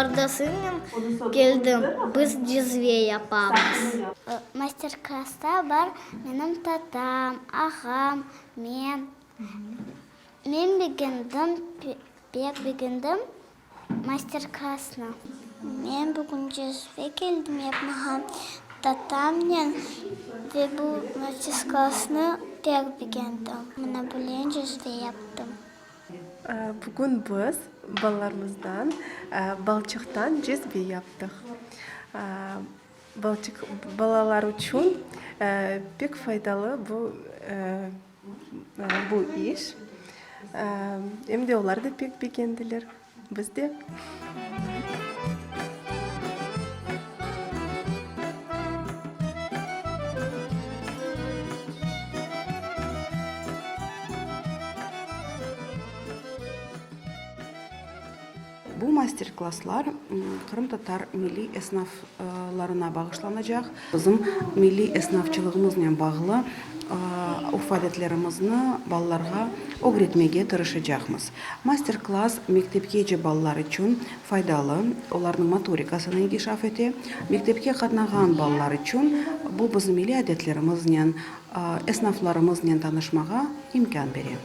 Qardaşımnen keldim, biz cezve yapamız. Master-klassta bar menim tatam, ağam, men. Men begendim, pek begendim master-klassnı. Men bugün cezve keldim yapmağa tatamnen ve bu master-klassnı pek begendim. Mına böyle cezve yaptım. Bugün biz balalarımızdan balçıqtan cezve yaptıq. Balçıq balalar içün pek faydalı bu bu iş. Em de olar da pek begendiler, biz de. Bu master-klasslar qırımtatar milliy esnaflarına bağışlanacaq. Bizim milliy esnafçılığımıznen bağlı urf-adetlerimizni balalarğa ögretmege tırışacaqmız. Master-klass mektepkece balalar içün faydalı, olarnıñ motorikasını inkişaf ete. Mektepke qatnağan balalar içün bu bizim milliy adetlerimiznen, esnaflarımıznen tanışmağa imkân bere.